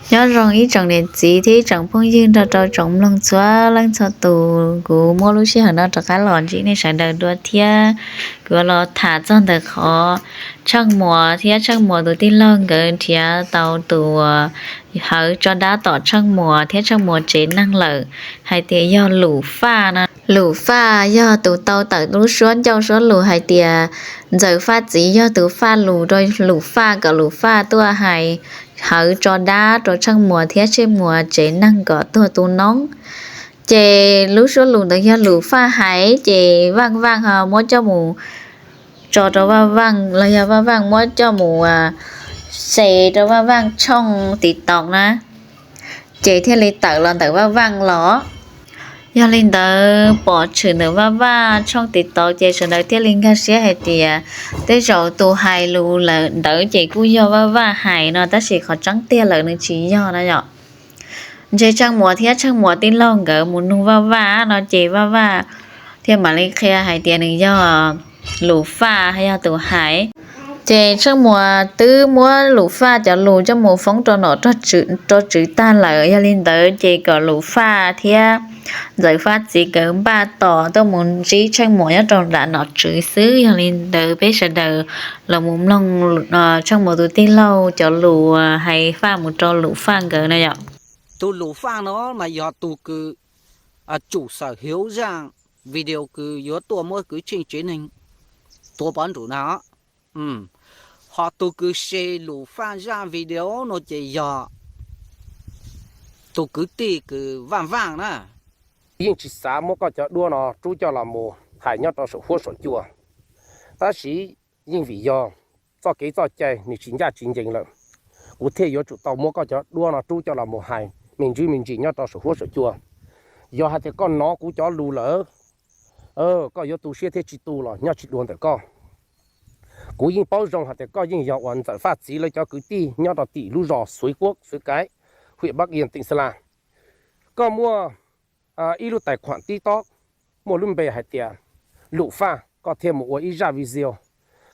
Nyob zoo ib tsoom niam txiv thiab ib tsoom phooj ywg nrog rau tsoom mloog txhua leej txhua tus, kuv muab lub sij hawm no rov qab los ntsib nej sawv daws dua thiab. Kuv los tham txog ntawm qhov Tsheej Muas thiab Tsheej Muas tus tij laug nkawd nrhiav tau tus uas hawv tso dab tom Tsheej Muas thiab Tsheej Muas tsev neeg lawm hais tias yog Lum Faj no. Lum Faj yog tus tau tawm lub suab ncauj suab lus hais tias Ntxawm Faj txiv yog tus faj lus rau Lum Faj kom Lum Faj tuaj hais hawv tso dab rau Tsheej Muas thiab Tsheej Muas tsev neeg kom tuag tu noob. Ces lub suab lus ntawd yog Lum Faj hais, ces Vaaj Vaaj ho muab coj mus tso rau Vaaj Vaaj los yog Vaaj Vaaj muab coj mus share rau Vaaj Vaaj tshooj TikTok na, ces thiaj li tawm los ntawm Vaaj Vaaj los. Yog li ntawd pom tshwm ntawm Vaaj Vaaj tshooj TikTok ces sawv daws thiaj li nkag siab hais tias tej zaum tus hais lus lawm ntawd ces kuj yog Vaaj Vaaj hais no, tab sis qhov tseeb tiag lawm nws tsis yog na yom. Ntshe Tsheej Muas thiab Tsheej Muas tij laug nkawd mus nug Vaaj Vaaj no ces Vaaj Vaaj thiaj mam li qhia hais tias nws yog Lum Faj yog tus hais. Ces Tsheej Muas twb muab Lum Faj cov lus coj mus foob rau nom rau tswv tag lawm, yog li ntawd ces kom Lum Faj thiab Ntxawm Faj txiv nkawd npaj tos tuaj mus ntsib Tsheej Muas nyob rau nram nom tswv xwb. Yog li ntawd peb sawv daws los mus mloog Tsheej Muas tus tij laug cov lus hais faj mus rau Lum Faj nkawd na yom. Tus Lum Faj no mas yog tus kws tsum xawm hiv zaj video kws yuav tuaj muab kwv tsheej tsev neeg tua pov nrug na. Ho tus kws share Lum Faj zaj video no ces yog tus kwv tij kws Vaaj Vaaj na. Yeej tsis xav muab koj cov duab no rub coj los mus hais nyob rau saum huab saum cua, tab sis yeej vim yog txoj kev txoj cai nws tsis ncaj tsis ncees lawm, kuv thiaj yuav tsum tau muab koj cov duab no rub coj los mus hais me ntsis me ntsis nyob rau saum huab saum cua. Yog hais tias koj hnov kuv cov lus lawm, koj yuav tu siab thiab tsis tu los nyob tsis dua ntawm koj. Kuv yeej paub zoo hais tias koj yeej yog uas Ntxawm Faj txiv lawv cov kwv tij nyob rau tim lub zos Xuiv Kuab, Xuiv Kaiv, hwm Npab Kias, teem Xas Las. Koj muaj ib lub tais khuam tib tob muaj lub npe hais tias Lum Faj, koj thiaj mus ua ib zaj video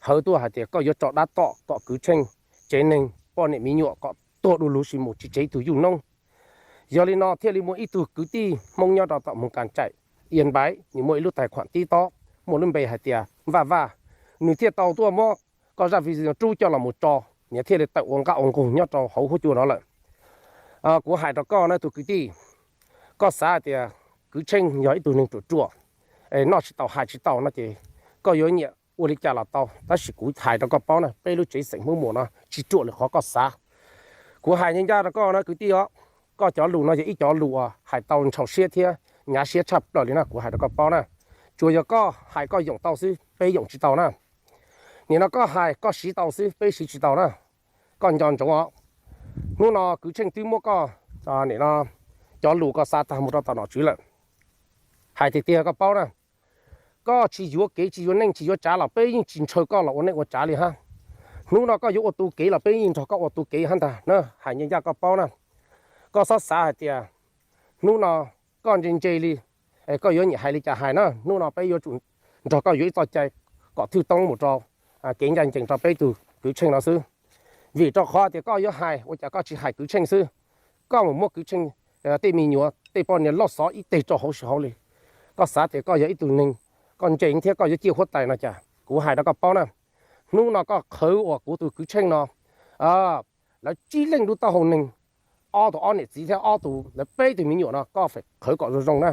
hawv tuaj hais tias koj yuav tso dab tom kom kwv tsheej tsev neeg poj niam me nyuam kom tuag du lug sis mus tsis tsev tug yuj noob. Yog li no thiaj li muaj ib tug kwv tij Hmoob nyob rau tom Moos Kas Tsaim, Ias Npaiv, nws muaj ib lub tais khuam tib tob muaj lub npe hais tias Vaj Vaj, nws thiaj tau tuaj muab koj zaj video rub coj los mus tso, nws thiaj li tawm ua nqaj ua nqug nyob rau hauv huab cua no lawm. Kuv hais rau koj na tus kwv tij, koj xav hais tias kwv tsheej yog ib tug neeg ruam ruam, noj tsis tau hais tsis tau no ces koj yuav nyiam ua li cas los tau, tab sis kuv hais rau koj paub na, peb lub tsev xeem Hmoob Muas no tsis ruam li qhov koj xav. Kuv hais ncaj ncaj rau koj na kwv tij os, koj cov lus no yog ib cov lus uas hais tau ntshaus siab thiab hnyav siab tshaj plaws li na, kuv hais rau koj paub na. Tsuas yog koj hais koj yoom tau xwb, peb yoom tsis tau na. Nim no koj hais koj siv tau xwb, peb siv tsis tau na. Koj nco ntsoov os, hnub no kwv tsheej twb muab koj, nim no cov lus koj xa tag mus rau tom nom tswv lawm. Hais tiag tiag koj paub na, koj tsis yuav kev tsis yuav neej tsis yuav tsav los peb yeej tsis ntshaw koj los ua neej ua tsav li hab. Hnub no koj yuav ua tu kev los peb yeej nrog koj ua tu kev hab ntag na, hais ncaj ncaj koj paub na. Koj xob xav hais tias hnub no koj ntse ntse li, koj yuav nyiam hais li cas hais na, hnub no peb yuav tsum nrog koj yuav ib txoj cai kom thwj toob mus rau kev ncaj ncees rau peb tug kwv tsheej no xwb. Vim rau qhov tias koj yuav hais ua cas koj tsis hais kwv tsheej xwb, koj mus muab kwv tsheej tej me nyuam tej poj niam loj xov ib teg rau hauv si hauv li. Koj xav tias koj yog ib tug neeg, koj ntse thiab koj yuav ciaj huab tais no cas, kuv hais rau koj paub na, hnub no koj qhwv uas kuv tus kwv tsheej no, lawv tsib leej lub taub hau neeg, ob tug ob niam txiv thiab ob tug lawv peb tug me nyuam no koj fem qhwv kom zoo zoo na.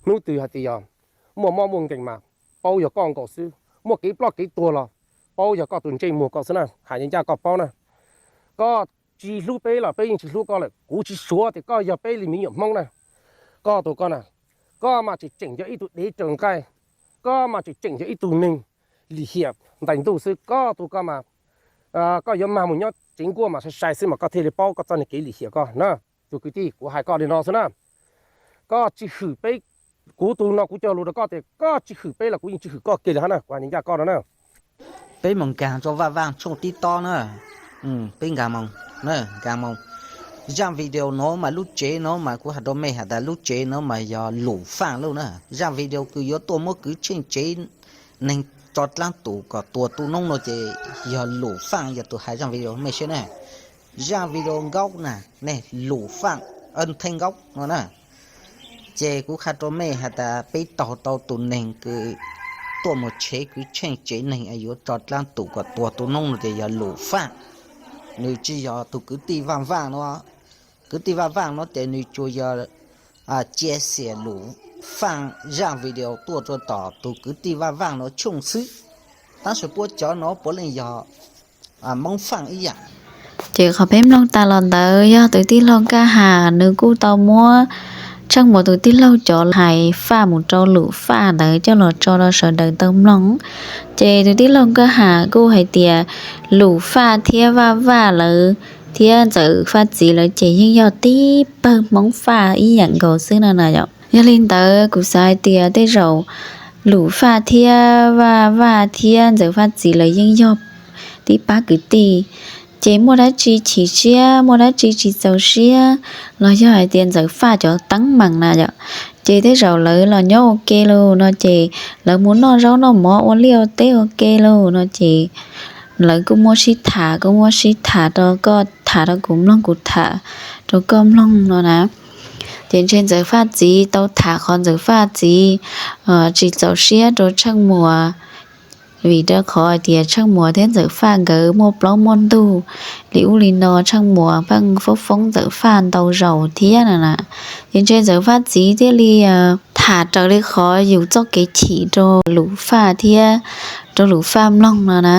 Hnub twg hais tias yog muaj mob muaj nkeeg mas paub yog koj nkaus xwb, muaj kev ploj kev tuag los paub yog koj tus ntsej muag koj xwb na, hais ncaj ncaj koj paub na. Koj tsis hlub peb los peb yeej tsis hlub koj lawm, kuv tsis suav tias koj yog peb li me nyuam Hmoob na. Koj tus koj na, koj mas tseem tseem yog ib tug dev raws nqaij, koj mas tseem tseem yog ib tug neeg lim hiam ntais ntuj xwb. Koj tus koj mas, koj yuav mag mus nyob tsev nkuaj mas sai sai xwb mas koj thiaj li paub koj txoj niag kev lim hiam koj na. Tus kwv tij, kuv hais koj li no xwb na, koj tsis hwm peb, kuv tus no kuv cog lus rau koj tias koj tsis hwm peb los kuv yeej tsis hwm koj kiag li hab na, kuv hais ncaj koj no na. Peb mus nkaag rau Vaj Vaaj tshooj tib tob na. Peb nkaag moo, nkaag moo. Zaaj video no mas lub tsev no mas kuv has rau mej has tas lub tsev no mas yog Lum Faaj lub na. Zaaj video kws yuav tuaj muab kwv tsheej tsev neeg tso dlaab tus kom tuag tu noob no ces yog Lum Faaj yog tus hais zaaj video mej saib na. zaj video nkaub na, nej Lus Faj, Thej Nkaub no na. Ces kuv qha rau mej has tas peb taug tau tus neeg kws tuaj mus tshev kwv tsheej tsev neeg yuav tso dlaab tus kom tuag tu noob no ces yog Lus Faj. Nws tsis yog tus kwv tij Vaj Vaj no. Kwv tij Vaj Vaj no ces nws tsuas yog cia xiam Lus Faj zaj video tuaj rau tom tus kwv tij Vaj Vaj no tshooj xwb. Tab sis puab cov no puav leej yog Moob Faj ib yam. Ces qhov peb mloog tas los ntawd yog tus tij laug Nkaj Ham nws kuj tau muab Tsheej Muas tus tij laug cov hais faj mus rau Lus Faj ntawd coj los tso rau sawv daws tau mloog. Ces tus tij laug Nkaj Ham kuj hais tias Lus Faj thiab Vaj Vaj lawv thiab Ntxawm Faj txiv lawv ces yeej yog tib pawg Hmoob Faj ib yam nkaus xwb no na yom. Yog li ntawd kuv xav hais tias tej zaum Lus Faj thiab Vaj Vaj thiab Ntxawm Faj txiv lawv yeej yog tib pab kwv tij, ces muaj dab tsi chim siab, muaj dab tsi tsis txaus siab, los yog hais tias Ntxawm Faj cov teeb meem na yom, ces tej zaum lawv los nyob ua ke lug no ces lawv mus noj zaub noj mov ua liaj ua teb ua ke lug no ces lawv kuj muab sib tham, kuj muab sib tham rau koj tham rau kuv mloog, kuv tham rau koj mloog no na. Ces ntshe Ntxawm Faj txiv tau tham qhov Ntxawm Faj txiv tsis txaus siab rau Tsheej Muas, vim rau qhov hais tias Tsheej Muas thiab Ntxawm Faj nkawd muaj plaub muaj ntug li ub li no, Tsheej Muas pheej foob foob Ntxawm Faj ntau zaus thiab no na. Ces ntshe Ntxawm Faj txiv thiaj li tham raws li qhov yus txoj kev chim rau Lus Faj thiab rau Lus Faj mloog no na.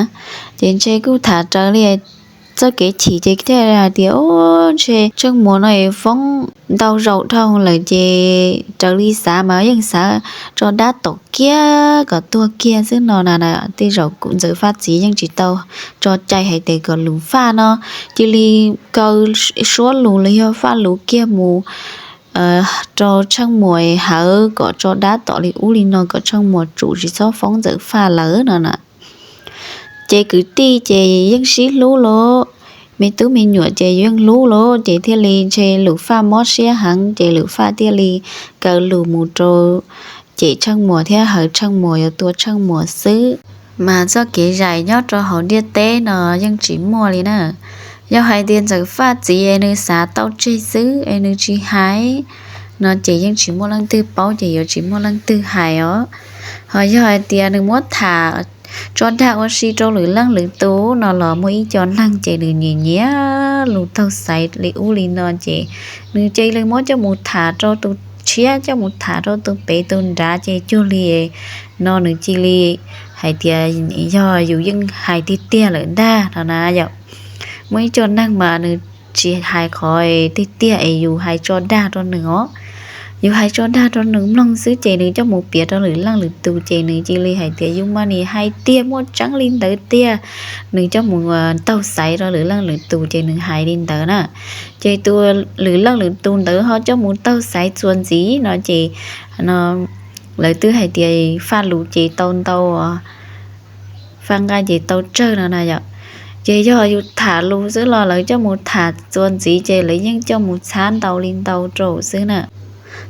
Ces ntshe kuj tham raws li txoj kev chim ces thiaj hais tias, o, ntshe Tsheej Muas no es foob ntau zaus dhau lawm ces raws li xav mas yeej xav tso dab tom kiag kom tuag kiag xwb no na. Tej zaum Ntxawm Faj txiv yeej tsis tau tso cai hais tias kom Lus Faj no cia li kaw suab lus los yog faj lus kiag mus rau Tsheej Muas hawv kom tso dab tom li ub li no kom Tsheej Muas tsum tsis txhob foob Ntxawm Faj lawm no na. Ces kwv tij ces yeej sib hlub lauj, me tub me nyuam ces yeej hlub lauj, ces thiaj li ntshe Lus Faj mob siab heev ces Lus Faj thiaj li kaw lus mus rau cem Tsheej Muas thiab hawv Tsheej Muas yuav tua Tsheej Muas xwb. Mas txoj kev zais nyob rau hauv ntiaj teb no yeej tsis muaj li na. Yog hais tias Ntxawm Faj txiv es nws xav tau tseg xwb es nws tsis hais no ces yeej tsis muaj leej twg paub ces yuav tsis muaj leej twg hais os. Ho yog hais tias nws muab tham tso dag ua si rau lwm leej lwm tus no los muaj ib co neeg ces nws nyiam nyiam lus taug xaiv li ub li no ces nws cia li muab coj mus tham rau tus tshiab, coj mus tham rau tus pem tus nrad ces cuag li no nws cia li hais tias yog yus yeej hais tiag tiag lawm ntag no na yom. Muaj ib co neeg mas nws tsis hais qhov tiag tiag es yus hais tso dag rau nws os. Yus hais tso dag rau nws mloog xwb ces nws coj mus piav rau lwm leej lwm tus ces nws cia li hais tias yus mas nim hais tiag, muaj tseeb li ntawd tiag. Nws coj mus taug xaiv rau lwm leej lwm tus ces nws hais li ntawd na. Ces tus lwm leej lwm tus ntawd ho coj mus taug xaiv txuas ntxiv no ces no lawv twb hais tias faj lus ces tau ntau, faj nqaij ces tau tsawg no na yom. Ces yog yus tham lus xwb los lawv coj mus tham txuas ntxiv ces lawv yeej coj mus txhab ntau li ntau rau xwb na.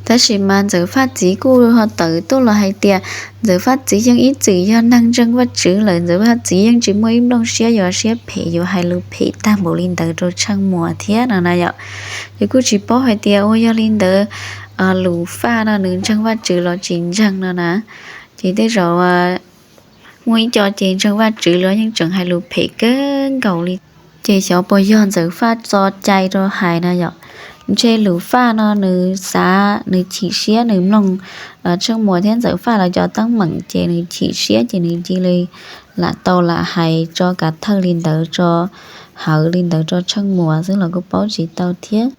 Tab sis mas Ntxawm Faj txiv kuj ho tawm tuaj los hais tias Ntxawm Faj txiv yeej ib txwm yog neeg ntseeg Vajtswv lawm, Ntxawm Faj txiv yeej tsis muaj ib nplooj siab yuav siab phem yuav hais lus phem tag npaum li ntawd rau Tsheej Muas thiab no na yom. Ces kuj tsis paub hais tias ua yog li ntawd Lus Faj no nws ntseeg Vajtswv los tsis ntseeg no na. Ces tej zaum muaj ib co ces ntseeg Vajtswv los yeej tseem hais lus phem kawg nkaus li. Ces xyov puas yog Ntxawm Faj txo cai rau hais na yom. Ntshe Lus Faj no nws xav, nws chim siab, nws mloog Tsheej Muas thiab Ntxawm Faj lawv cov teeb meem ces nws chim siab ces nws cia li lam tau lam hais tso kav thawj li ntawd, tso hawv li ntawd rau Tsheej Muas xwb los kuj paub tsis tau thiab.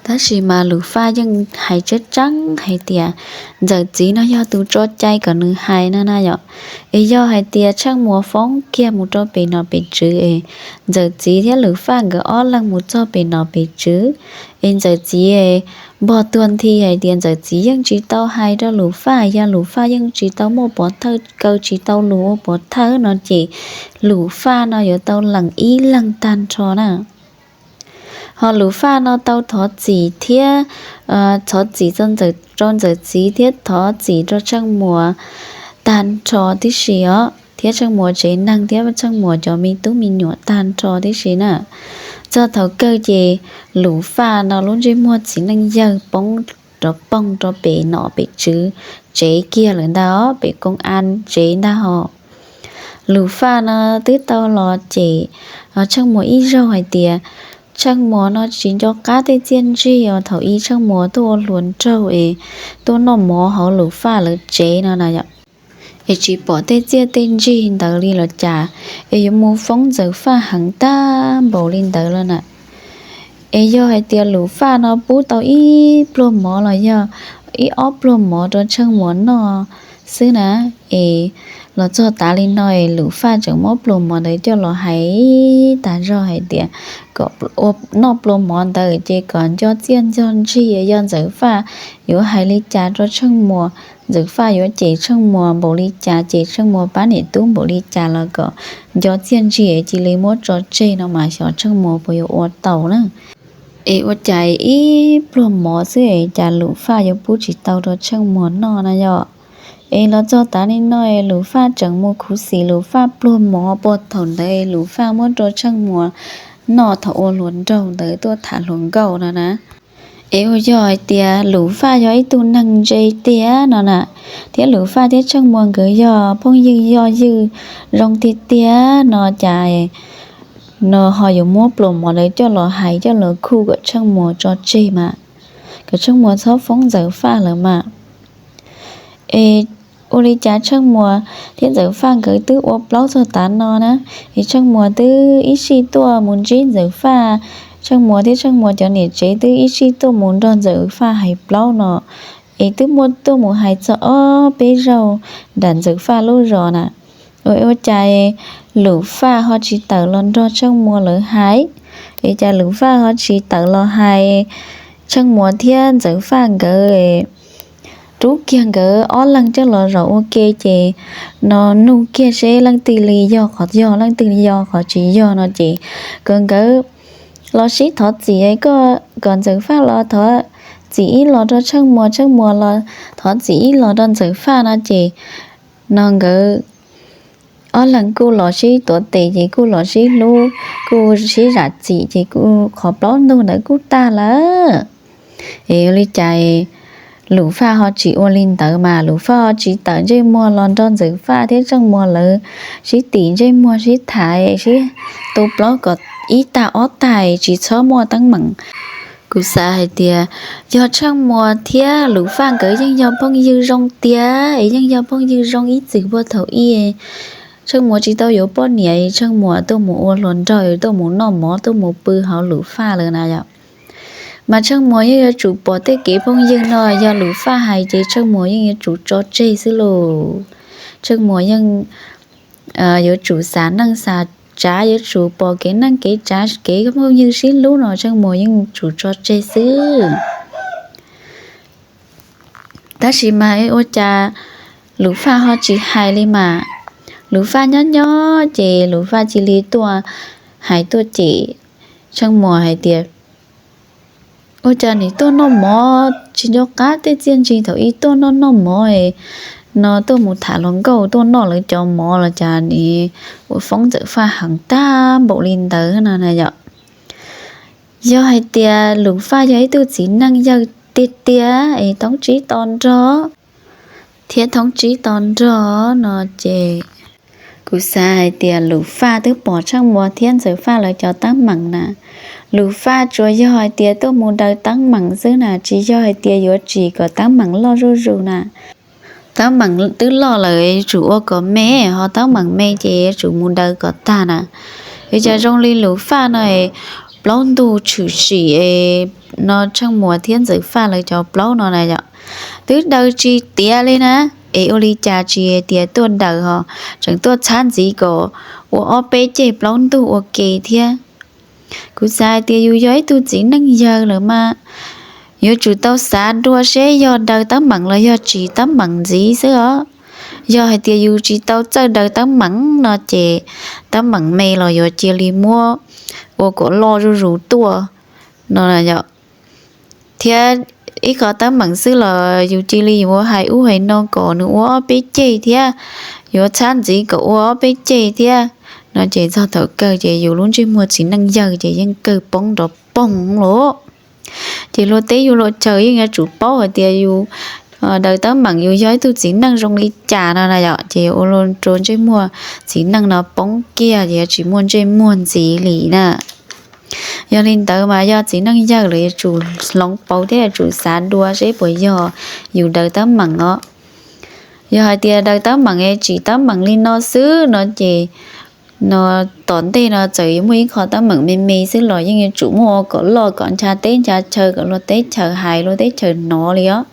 Tab sis mas Lus Faj yeej hais tseeb tseeb hais tias Ntxawm txiv no yog tus tso cai kom nws hais no na yom. Es yog hais tias Tsheej Muas foob kiag mus rau pem nom pem tswv es Ntxawm txiv thiab Lus Faj nkawd ob leeg mus txog pem nom pem tswv es Ntxawm txiv npog tuag nthi hais tias Ntxawm txiv yeej tsis tau hais rau Lus Faj, yog Lus Faj yeej tsis tau muaj pov thawj, kaw tsis tau lus ua pov thawj no ces Lus Faj no yuav tau lees ib leeg tag nrho na. Ho Lus Faj no tau thov txim thiab, thov txim rau Ntxawm txiv thiab thov txim rau Tsheej Muas tag nrho tib si os, thiab Tsheej Muas tsev neeg thiab Tsheej Muas cov me tub me nyuam tag nrho tib si na. Txog thaum kawg ces Lus Faj no lub ntsej muag txiv neej yawg poob rov poog rau pem nom pem tswv tsev kiag lawm ntag, pem koob as tsev ntag hos. Lus Faj no twb tau los cem Tsheej Muas ib zaug hais tias Tsheej Muas no tsis nco qab tej txiaj ntsig os, thaum ub Tsheej Muas tuaj ua hluas nraug es tuaj noj mov hauv Lus Faj lawv tsev no na yom, es tsis pom tej txiaj tej ntsig ntawd li los cas, es yuav mus foob Ntxawm Faj heev tag npaum li ntawd los na. Es yog hais tias Lus Faj no pub tau ib pluag mov los yog ib ob pluag mov rau Tsheej Muas noj xwb na, es los txog tav li no es Lus Faj tseem muab pluag mov ntawd coj los hais tas zog hais tias kom noj pluag mov ntawd ces kom nco txiaj nco ntsig, yog Ntxawm Faj yuav hais li cas rau Tsheej Muas, Ntxawm Faj yuav cem Tsheej Muas npaum li cas, cem Tsheej Muas pab niam tub npaum li cas los kom nco txiaj ntsig cia li muab tso tseg no mas xyov Tsheej Muas puas yuav ua tau na. Es ua cas ib pluag mov xwb es cas Lus Faj yuav pub tsis tau rau Tsheej Muas noj na yom? Es los txog tav li no es Lus Faj tseem mus khuv xim Lus Faj pluag mov puag thaum ntawd Lus Faj muab rau Tsheej Muas noj thaum ua hluas nraug ntawd tuaj tham hluas nkauj no na. Es ua yog hais tias Lus Faj yog ib tug neeg ntse tiag no na, thiab Lus Faj thiab Tsheej Muas nkawd yog phooj ywg yog ywg zoo tiag tiag no cas no ho yuav muab pluas mov ntawd coj los hais coj los khuj kom Tsheej Muas tso tseg mas, kom Tsheej Muas txhob foob Ntxawm Faj lawm mas. Es ua li cas Tsheej Muas thiab Ntxawm Faj nkawd twb ua plaub txog tav no na, es Tsheej Muas twb ib sij tuaj mus ntsib Ntxawm Faj, Tsheej Muas thiab Tsheej Muas cov niam tsev twb ib sij tuaj mus nrog Ntxawm Faj hais plaub no, es twb muaj tuaj mus hais txog ob peb zaug nram Ntxawm Faj lub zos na. Ua cas Lus Faj ho tsis tawm los nrog Tsheej Muas lawv hais, es cas Lus Faj ho tsis tawm los hais Tsheej Muas thiab Ntxawm Faj nkawd rub kiag nkawd ob leeg coj los zaum ua ke ces no nug kiag seb leej twg li yog qhov yog, leej twg li yog qhov tsis yog no ces kom nkawd los sib thov txim, kom Ntxawm Faj los thov txim ib los rau Tsheej Muas, Tsheej Muas los thov txim ib los rau Ntxawm Faj no ces no nkawd ob leeg kuj los sib tuav tes ces kuj los sib hlub, kuj sib zam txim ces kuj qhov plaub ntug ntawd kuj tag lawm. Es ua li cas Lus Faj ho tsis ua li ntawd mas, Lus Faj ho tsis tawm ntsej muag los nrog Ntxawm Faj thiab Tsheej Muas lawv sib tim ntsej muag sib tham sib tu plaub kom ib tag ob tag tsis txhob muaj teeb meem. Kuv xav hais tias yog Tsheej Muas thiab Lus Faj nkawd yeej yog phooj ywg zoo tiag, es yeej yog phooj ywg zoo ib txwm puag thaum ub. Tsheej Muas tsis tau yuav poj niam, Tsheej Muas tuaj mus ua hluas nraug, tuaj mus noj mov, tuaj mus pw hauv Lus Faj lawm na yom. Mas Tsheej Muas yeej yuav tsum pom tej kev phooj ywg no yog Lus Faj hais ces Tsheej Muas yeej yuav tsum tso tseg xwb lauj. Tsheej Muas yeej yuav tsum xav neej xav tsav, yuav tsum pom kev neej kev tsav, kev phooj ywg sib hlub no Tsheej Muas yeej tsum tso tseg xwb. Tab sis mas ua cas Lus Faj ho tsis hais li mas. Lus Faj nyob nyob ces Lus Faj cia li tuaj hais tuaj cem Tsheej Muas hais tias, ua cas nws tuaj noj mov tsis nco qab tej txiaj ntsig thaum ub tuaj noj noj mov no, tuaj mus tham hluas nkauj tuaj noj lawv cov mov los cas nws ua foob Ntxawm Faj heev tag npaum li ntawd no na yom. Yog hais tias Lus Faj yog ib tug txiv neej yawg tiag tiag es thoob tsib to nrog thiab thoob tsib to nrog no ces kuv xav hais tias Lus Faj twb pom Tsheej Muas thiab Ntxawm Faj lawv cov teeb meem na. Lus Faj tsuas yog hais tias tuaj mus daws teeb meem xwb na, tsis yog hais tias yuav tsim kom teeb meem loj zuj zus na. Teeb meem twb loj lawm yuav tsum ua kom me, ho teeb meem me ces yuav tsum mus daws kom tag na. Vim cas zoo li Lus Faj no plaub ntug tshwm sim no Tsheej Muas thiab Ntxawm Faj lawv cov plaub no na yom. Twb daws tsis tiav li na, es ua li cas tsis tias tuaj daws ho tseem tuaj txhab ntxiv kom ua ob peb ceg plaub ntug ua ke thiab. Kuv xav hais tias yus yog ib tug txiv neej yawg lawm mas yuav tsum tau xav dua seb yog daws teeb meem los yog tsis teeb meem ntxiv xwb os. Yog hais tias yus tsis tau txawj daws teeb meem no ces teeb meem me los yuav cia li muab ua kom loj zuj zus tuaj no yom. Thiab ib qho teeb meem xwb los yus cia li yuav hais ub hais no kom nws ua ob peb ceg thiab, yuav txhab ntxiv kom ua ob peb ceg thiab. no ces txog thaum kawg ces yus lub ntsej muag txiv neej yawg ces yeej kawg poob nrov poog lawm. Ces luag teb yus luag chaw yeej yuav tsum paub hais tias yus daws teeb meem yus yog ib tug txiv neej zoo li cas no na yom, ces ua rau ntsej muag txiv neej no poob kiag ces yuav tsis muaj ntsej muag ntxiv li na. Yog li ntawd mas yog txiv neej yawg lawm yuav tsum hloov pauv thiab yuav tsum xav dua seb puas yog yus daws teeb meem os. Yog hais tias daws teeb meem es tsim teeb meem li no xwb no ces no tom ntej no txawm yuav muaj ib qho teeb meem me me xwb los yeej yuav tsum muaj ua kom loj kom ncha teb ncha chaw kom luag teb chaws hais luag teb chaws hnov li os.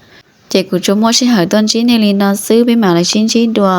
Ces kuv tsuas muaj sij hawm tuaj ntsib nej li no xwb, peb mam li sib ntsib dua.